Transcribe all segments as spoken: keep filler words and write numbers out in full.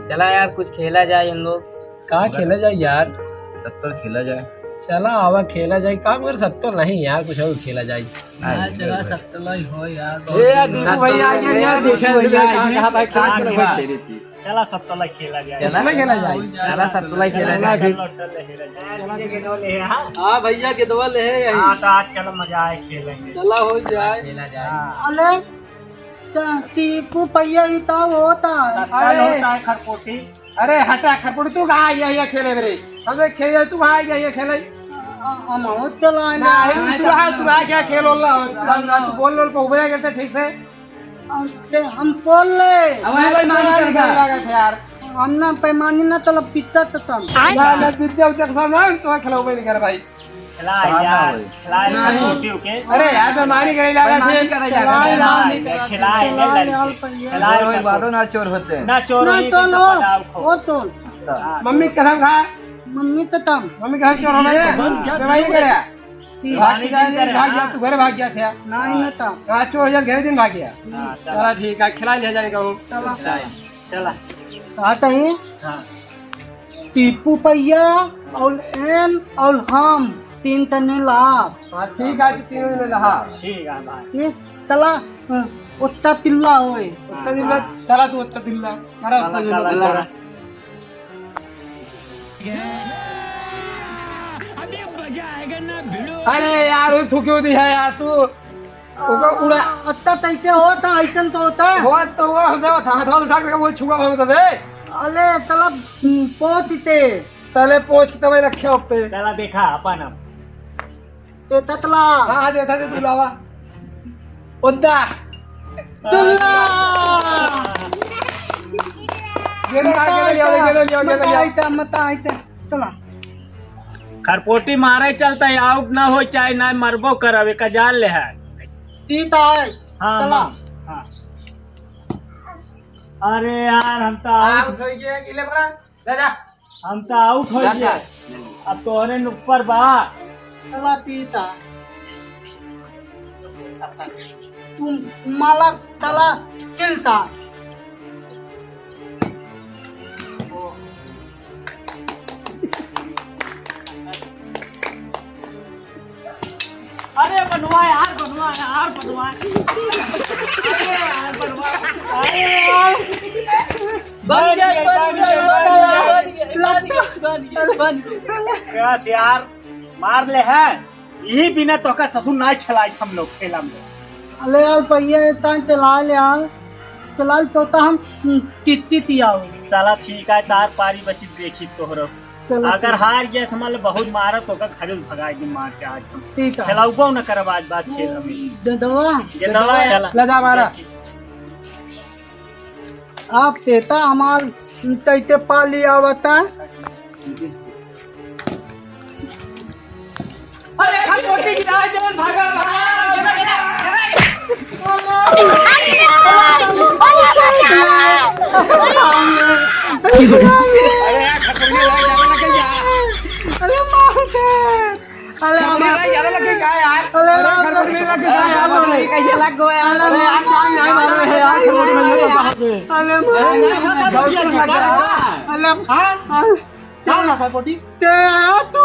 चला यार, कुछ खेला जाए हम लोग। का खेला जाए यार? सत्तल खेला जाए। चला आवा खेला जाए। का मगर सत्तल नहीं यार, कुछ और खेला जाए। हाँ, चला, सत्तल ही हो यार। ए यार, दीपू भैया आ गया यार, पीछे से कहाँ, कहाँ था, खेल, चलो भाई, खेली थी। चला, सत्तल खेला जाए। चला। सत्तल खेला जाए। चला, सत्तल खेला जाए। चला, फिर। चला, फिर। हाँ भैया, गेदवा ले है यही। हाँ, तो आज चलो, मजा आए, खेलेंगे। चला, हो जाए। खेला जाए। हाँ। अले, त-, टीपू भैया, ई तो होता है। सत्तल अरे। होता है, खरपोटी। अरे हटा, खरपुड़, तू कहाँ आइया, आइया खेले मेरे? हमें खेले, तू कहाँ आइया, आइया खेले? अ-, अ-, हम होत चला ना, ना। अरे तू रहा, तू रहा, क्या खेल होला? तू बोल लो, पहुबरे करते ठीक से। अरे हम बोल ले। अब भाई, भाई, मान भाई, कर भाई, लगा थे यार। हम ना पैमानी ना तलब पित्ता तो तम। ना, ना, विद्या उद्या के सामने हम तो खिलाओ नहीं कर भाई। खिलाए कहाँ ना यार, होई? खिलाए नहीं। रोटी ओके। अरे यार, बेईमानी करे लगा बेईमानी थे। करे लगा खिलाए थे। यार, नहीं खिलाए, खिलाए, नहीं लड़के। यार, भैया। खिलाए और ना बादो तो। ना चोर होते हैं। ना चोर ना होई तो तो लो, बताओ खो। वो तो। हाँ। मम्मी कसम खा। मम्मी तो तम। मम्मी कसम चोर हो गए। बंद क्या बेईमानी करे। ठीक। भाग बेईमानी गया, नहीं करे, भाग गया, हाँ। तू घर भाग गया था। नहीं, ना तम। हाँ, चोर हो गया, घर दिन भाग गया। हाँ, चला। चला ठीक है, खिला लिया जाएगा वो। चला। खिलाए। चला। कहा तही? हाँ। टीपू भैया और एन और हम तीन तने लाभ। हाँ, ठीक है, तो तीनों ने लाभ। ठीक है भाई। ये तला, अ, उत्ता तिल्ला होए। उत्ता तिल्ला, हाँ। चला तू उत्ता तिल्ला। करा उत्ता चला, तिल्ला, चला, चला। चला। अरे यार, वो थूक क्यों दिया यार तू? ओका उड़ा। अत्ता तैते होता, ऐसन तो होता। होत तो वो हमसे होता, हाथ उठा के वो छुआ हम तबे। अले, तलब, हम्म, पोत इते। तले पोछ के तबे रखे हो पे। चला देखा, अपन अब। ते ततला। हाँ, हाँ, देखा दे, तू लावा। उद्दा। तुल्ला। गेंद आ, गेंद लिया, गेंद लिया, गेंद लिया। मत आइता, मत आइता। चला। खरपोटी मारे चलता है, आउट ना हो चाहे ना, मरबो करब, एक जान ले है। तीत आए। हाँ, चला। हाँ, हाँ। अरे यार, हम तो आउट। आउट हो गया, गिले पड़ा। ले जा। हम तो आउट हो जा, गए। जा। अब तोहरे न ऊपर बा। चला तीता। तुम माला तला तिलता। अरे बनवा यार, बनवा यार, बनवा। अरे यार, बनवा। अरे यार। बन गया, बन गया, बन गया, बन गया, बन गया, बन गया, बन गया। बस यार, मार ले है। यही बिना तोहका ससुर ना खिलाई हम लोग खेला में। अले यार, पहिया तान चला ले यार। चला ले, तोता हम, हम्म, टिट्टी तियाओ। चला ठीक है, तार पारी बची देखी तोहरो। चलो, अगर ठीक। हार गया तो मान लो बहुत मारा तो का घरे भगाई दे मार के आज हम। ठीक है। खेलाऊ न करब आज बात खेल हमें। दे दवा। ये दवा चला। ले जा मारा। आप तेता हमार तैते पाली आवता। अरे खरपोटी गिरा दे, भागा, भागा। अरे यार, खरपोटी भाई, ज्यादा लग गई यार। अरे मार दे। अरे खरपोटी भाई, ज्यादा लग गई क्या यार? अरे अरे मार दे। खरपोटी भाई, लग गई क्या यार? अरे कैसे लग गया यार? अरे यार, जान नहीं मार रहे हैं यार, खरपोटी भाई, ये तो बाप रे। अरे मार दे। अरे गलती लग गया। अरे हाँ? हाँ। का रहा है पोटी? ते आ तू।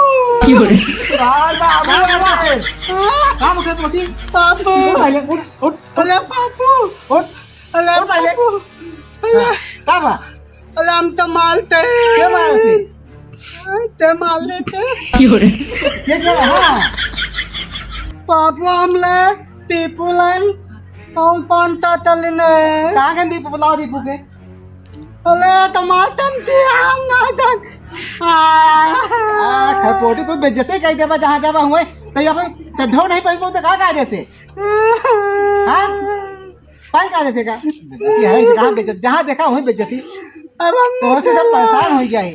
की बोले? बाहर बा, बाहर बा। हाँ? का मुखे पोटी? बापू। उठ पहले, उठ, उठ। अरे बापू। उठ। अरे उठ पहले। बापू। अरे। हाँ, का बा? अरे हम तो मारते। के मारते? ते मार लेते। की बोले? ये क्या? हाँ। बापू हम ले टीपू लाइन, हम पान तातल ने। कहाँ के दीपू? बुलाओ दीपू के। अरे, तमार तन के हम ना जान। आ। आ, खरपोटी, तू बेइज्जती कर देबा, जहाँ जाबा हुए, तो ये अपन चड्ढो नहीं पहन पाऊ, तो का, का जैसे? हाँ? पहन का जैसे का? बेइज्जती है, जहाँ बेइज्जत-, जहाँ देखा वहीं बेइज्जती। अब हम तो से सब परेशान हो गया है।